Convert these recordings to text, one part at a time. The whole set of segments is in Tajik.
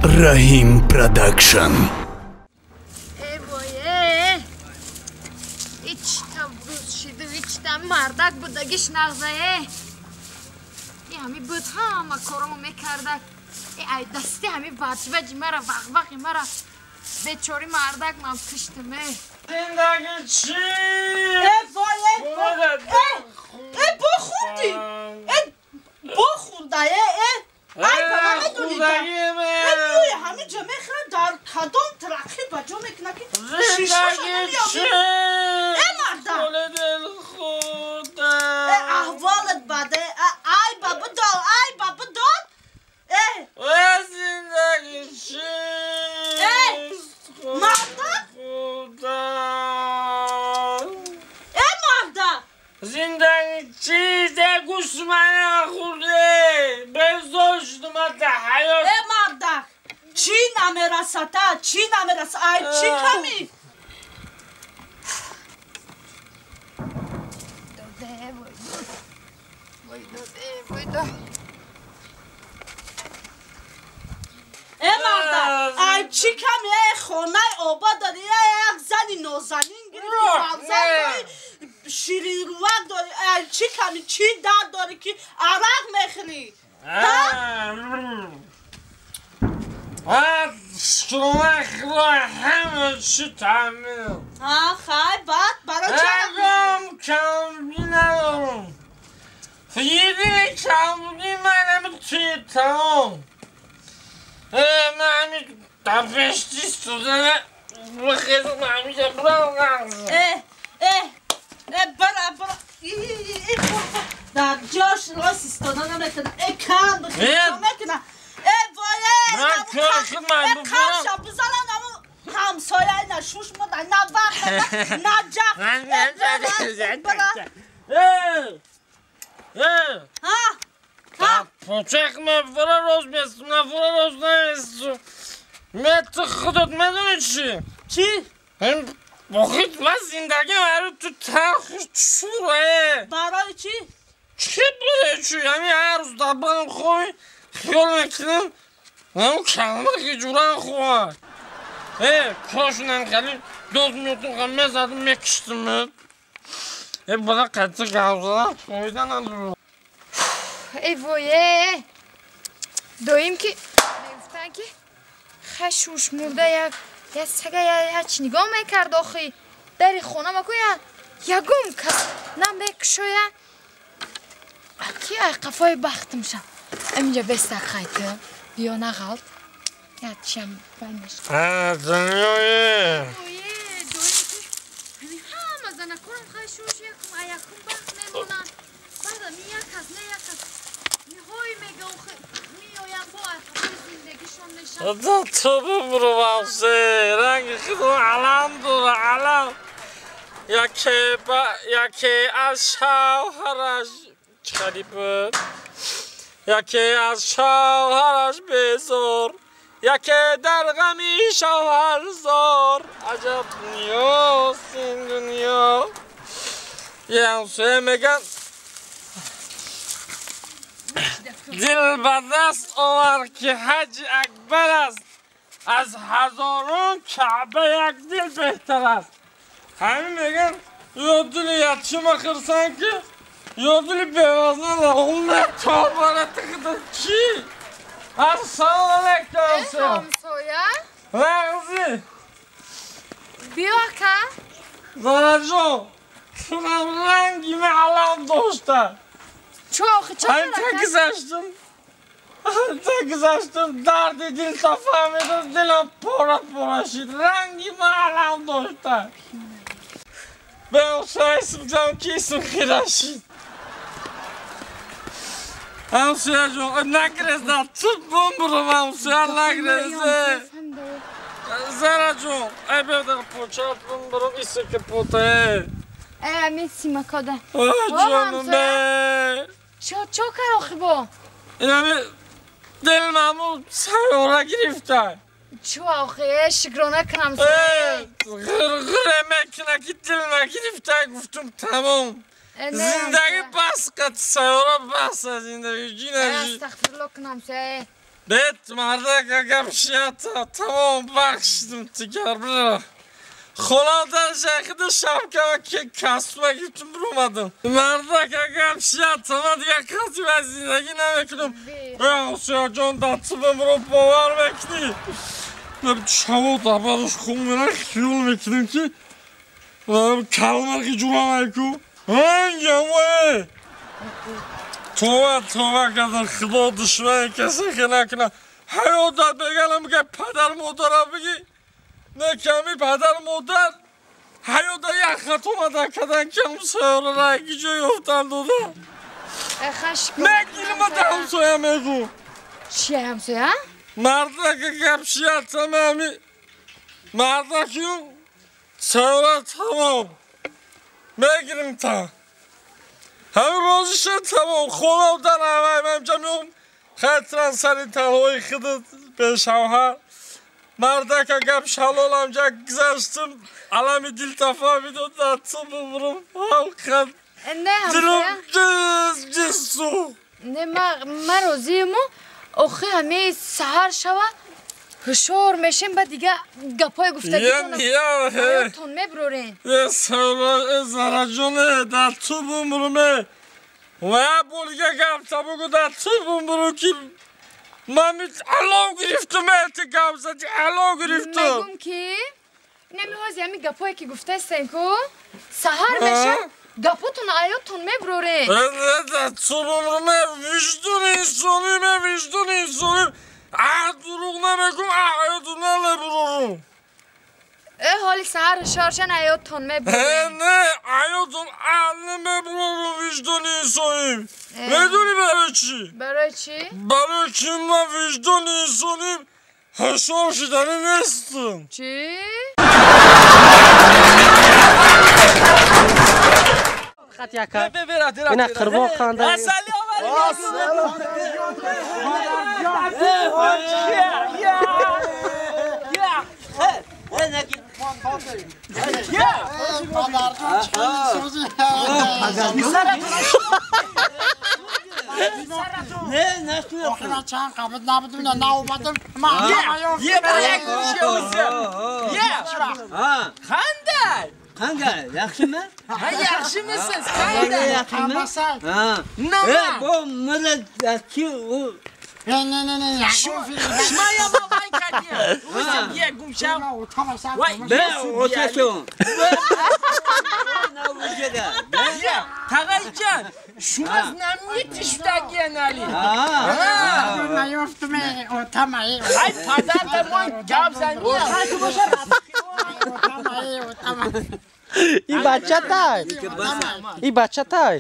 Раҳим Продакшн. Э вое! Ичта рӯз шиду, ичта мардак будагиш нағзае. И ҳами буд ҳама коромо мекардак. Э ай дасти ҳами ваҷваҷи мара, вағвағи мара. Бечори мардак ман киштам, э. Зиндагӣ чӣ? Э вое! Э! Э бо хӯрдӣ! Э бо хӯрда, э э! Ай ба ман медонӣ э бӯи ҳамин ҷо мехӯрад, дар кадом тараққӣ ба ҷо мекунад ки шишаша намеёбӣ. Э марда! Э аҳволат бад, э ай ба бидор, ай ба бидор! Э! Зиндагӣ чӣ? Э! Марда! Э марда! Зиндагӣ чист? Э гӯсмана хӯрде! Безор шудам аз ҳаёт. Э марда! Чӣ намерасада? Чӣ намераса? Ай чӣ камӣ? Доде, вой дод. Вой доде, вой дод. Э марда! Ай чӣ камӣ? Э хонаи обод дорӣ, э як зани нозанин гирифтӣ, фарзанд дорӣ, ширинрувак дорӣ. Ай чӣ камӣ? Чӣ дард дорӣ ки арақ мехӯрӣ? Шумахро ҳама чӣ таъмин. Хай, баъд барои чӣ арақ мехӯрӣ? Ягон камбудӣ надорам. Едине камбудӣ ман ҳами туи тамом. Ман ҳами дар пешти истодана бихезам, ҳамиша бирам нағз. Э, э, э, бара, бара. Дар ҷош рост истода наметавонам. Э, кам бихез, чӣ мекунам? Э, вое! Ман кори хидмат Э, камша бизанам, аму ҳамсояи на шуш мода, на вақт, на ҷақ. Э, бара, бара. Э! Э! Ҳа? Ҳа? Почак ма фура рост местум, на фура рост наместум. Ме ту худат медонӣ чӣ? Чӣ? Охир ман зиндагим ҳару ту талху чур, э. Барои чӣ? Чӣ барои чӣ? Ҳамин ҳар рӯз дар банам хоби хиёл мекунам, ҳамун калма ки ҷуран хоҳад. Э, кошунам хеле доз меётум, ха мезадам, мекиштам. Э, бара қатъи гап задан фоида надорад. Эй вое! Доим ки мегуфтанд ки хай шуш мурда як я сага я чӣ нигоҳ мекард охи дари хона маку я ягон кас намекушоя. Ки ай қафои бахтам шав. Аминҷа бестак хайты. Биё нағалт. Я чиам баймеш. А, дунёе! Вое, доим ки ҳамин ҳама занакорам хай шуш якум якум бахт мемонанд. Баъд ами як кас не як кас ниҳои мега охи меоянд бо ай қафои зиндагишон мешаванд. Да ту бибуру вавсе, ранги худо алам дора, алам. Яке ба яке аз шавҳараш чӣ хеле буд? Яке аз шавҳараш безор, яке дар ғами шавҳар зор. Аҷаб дунёст ин дунё. Е ҳамсоя меган дил ба даст овар ки ҳаҷи акбар аст, аз ҳазорон каъба як дил беҳтар аст. Ҳамин меган ё дили ятима хирсан ки ё дили бевазна лағумна тобара тиқида чӣ? Ассалому алайкум ҳамсоя. Ҳамсоя? Нағзи. Биё ака. Зараҷон, тунам ранги алам дошта. Чӣ охи чӣ Ҳамин та гузаштам, та гузаштам, дарди дил та фаҳмидам, дилам пора пора шид, ранги ман алам дошта. Ба ҳамсоя исм ки исм хира шид. Ҳамсояҷон, нагрезда, ту бумбурам ҳамсоя, нагрезе. Зараҷон, ай бедар почат бумбурам, исм ки пота, э. Э, ами симакода. Ҷонум, э. Чо кар охи бо? Инами дил маму сайёра гирифта. Чо охи, э, шукрона кунам. Э, ғирғире мекуна ки дил нагирифта, гуфтум тамом. Зиндагӣ бас қат сайёра бас аз зиндагӣ ҷинажи. Астағфирулло кунам, э. Бет мардак гап шията тамом бахшидим тигар бира. Хонадан шахиди шапкама ки касба гирифтум биромадам. Мардак гап шията ман дигар қасди ба зиндагӣ намекунам. Осиёҷон датсу бимро бовар мекунӣ. Шаво дабараш хун мера хиёл мекунем ки калмарқи ҷурамайку. Ангамое. Това това кардам худо душмани касе ки накунад. Ҳаётат бегалам ки падар модарам бигӣ. Не ками падар модар ҳаёта як хато мада кардан ки ҳамсояро ки ҷой ёфтан дода. Мегирим да ҳамсоя мегӯ. Чия ҳамсоя? Мардака гап шиятам ами мардакю сайёра тамом мегирим та. Ҳамин розиша тамом хона дар ҳавай ман меом хатран сари танҳои худат бешавҳар. Мардака гап шалолам ҷа гузаштум алами дил тафаҳмидод датсу бубурум ҳамқад дилум ҷиз ҷиз сӯхт. Не ман розиему охи ҳамаи саҳар шава ҳушёр мешем ба дига гапҳои гуфтагитон мебурорем. Зараҷоне дар ту бумруме ва як бор дига гапта бугу дар ту бумру ки ман алов гирифтум ти гап зади алов гирифтум. Мегум ки инами ҳози ҳами гапҳое ки гуфтаистен ку саҳар мешем гапотон аётон мебурорем. Ту бумруме виҷдони инсониме виҷдони инсоним. Дурӯғ намегум аётон намебурорум. Э ҳоли саҳар ҳушёршан аётон мебурорем. Не аётон намебурорум виҷдони инсоним. Медонӣ барои чӣ? Барои чӣ? Барои ки ман виҷдони инсоним ҳушёр шуданӣ нестам. Чӣ? Ина қурбон ханда. Qanday, yaxshimi? Ha, yaxshimisiz? Qanday? Yaxshimi? Ha. Nima? Bu millatki u Ne. Shmaya babay kadiya. O'zim ye gumsham. Voy, o'tasun. Tag'ayjon, shuni znamni tishdagiyan ali. Ha. Ay padar damon gap zaniya. И бачатай. И бачатай.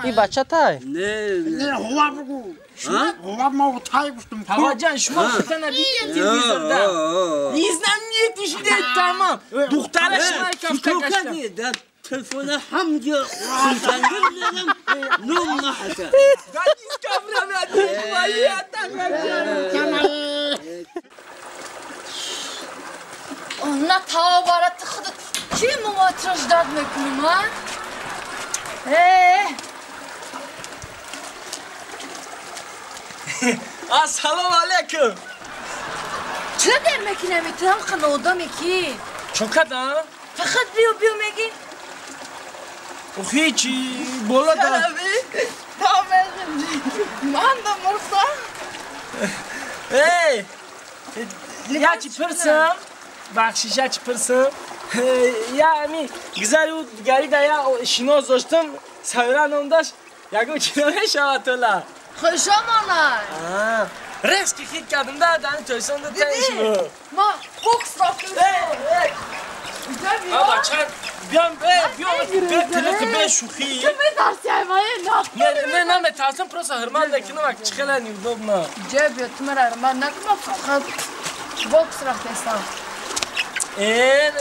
И бачатай. Не, не, ҳува бугу. Ҳува ма утай гуфтум. Tag'ayjon, shuma xutana bitta televizorda. Niznamni tishda tamom. Duxtara shmay kafta kashta. Telefona hamga xursandим dedim, nom nahata. На тавбара ты худат ки мумотро ждать мекунем, а? Э! Ассалому алайкум. Чӣ дер мекунем ту ҳам қана одаме ки? Чӣ кардам? Фақат биё биё мегӣ. Охи чӣ боло да. Ман ба мурса. Эй! Я чӣ пурсам? Бахшиш, я чӣ пурсам? Я ами гузари ӯ дигари да я шинос доштам, Сайра ном дошт, ягон чӣ намешавад тола. Хушомонай. Резки хит кардам да, дани Тоҷикистон да таниш буд. Ма бокс рафтам. Аба чанд биям биям телек бе шӯхӣ. Ту метарси аймае на. Не не наметарсам, просто ҳурмат мекунам, ак чӣ хеле неудобно. Ҷа биё ту мара ҳурмат накун, ман фақат бокс рафтаистам. Э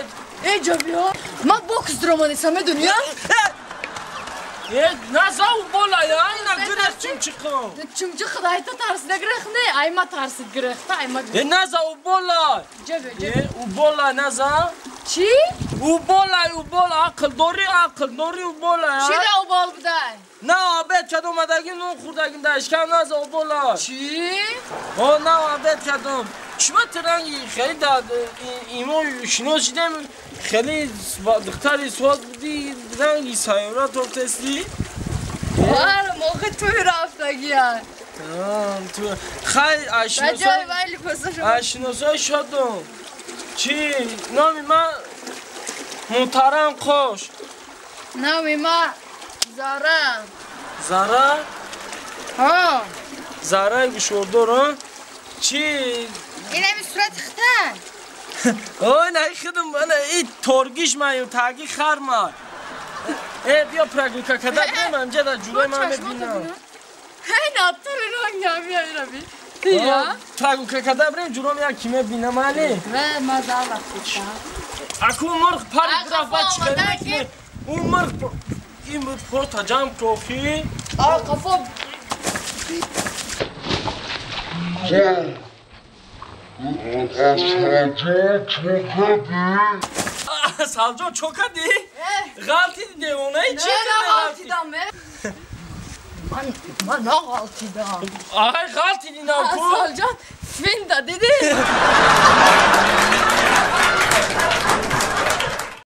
Э ҷа биё. Ман бокс дуромадистам, медонӣ? Э наза у бола я, ина гирехт чумчиқам. Чумчиқ айта тарсида гирехт не, айма тарсид гирехта, айма. Э наза у бола. Ҷа биё, ҷа. Э у бола наза. Чӣ? Уболай, убол, ақл дорӣ, ақл дорӣ, уболай. Чӣ да убол будай? На, обед кардам, омадагим, нон хӯрдагим, дар ишкам наз оболай. Чӣ? О, на, обед кардам. Чиба ту ранги хеле дар имо шинос шидем, хеле духтари суҳат будӣ, ранги сайёра тофтестӣ? Хоҳарам, охи туи рафтагия. Хай, ашиносой шудум. Чӣ? Номи ман Муҳтарам Қош. Номи ман Зара. Зара? Ҳо. Зараи гӯшвордор, а? Чӣ? Ин ҳами сурати хитай. Ой, на хидм, ана и торгиш маю, таги хар ма. Э, биё прогулка када бирем, анҷа дар ҷурой ман мебинам. Ҳай, натури ранг намеяй раби. Тия? Прогулка када бирем, ҷуром як ки мебинам, али? Ве, ма зар рафтам. Аку мурғ пари рафт, ба чӣ мекунӣ? Ӯ мурғ ин буд порта ҷамъ кофӣ. А, қафо. Салҷон, чо кардӣ? Ғалтиди девонаи чӣ? Не, ғалтидам, ман нағалтидам. Ай, ғалтиди наку. Салҷон, финда дидӣ?